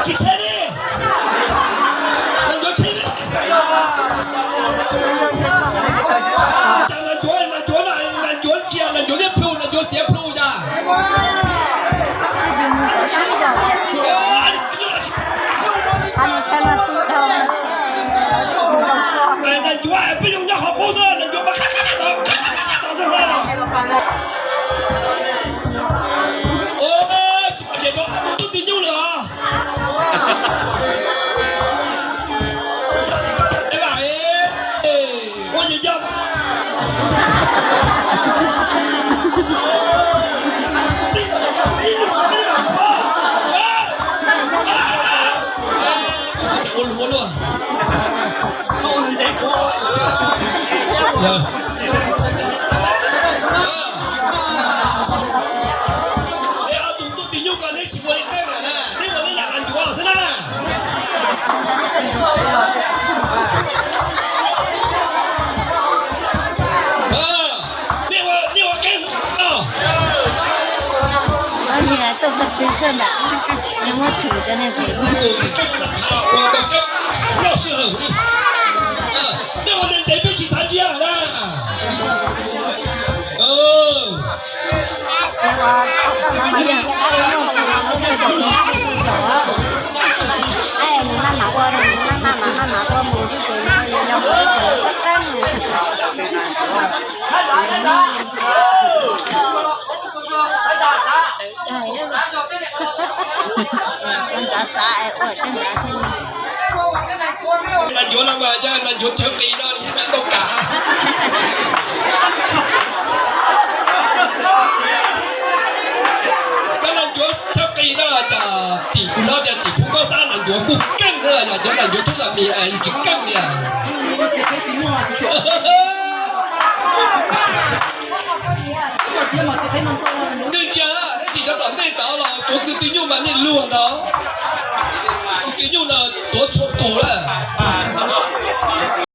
Tsis tseg li, nas ncuav tseg li. Cas nas ncuav, nas ncuav, nas ncuav kiag, nas ncuav liab plhu, nas ncuav xiav plhu cas. Nas ncuav peb zoo nyob qhov qub xwb, nas ncuav mas qab qab tau, qab qab tau xwb ho. Tsis pom ces tub tis nyuj lawm os. Ua yog yog. Ua luaj luaj. Neb ob tug tub tis nyuj ko neb tsis ua li qeej lawm na, neb ua li yam nas ncuav xwb na. Nej ua qeej no. Tuaj txog twg tuaj nram, muab tshum cov niag pem. Tus qeej no sij hawm, nej ua ntev ntev peb tsis xav ntsia na. Nas ncuav no mas yog nas ncuav chaw qis no li tsis tau kam. Koj nas ncuav chaw qis no cas tim kuv hnov tias tim Phub Kob Xab nas ncuav kuj keej thiab, yog cov nas ncuav tub las mis tsis keej li. Nej ntsia, nej tsis cov tom ntej tod los tuav kwv tw nyuj mas nej luag ntag. Kwv tw nyuj no tuav txhua tus lawm.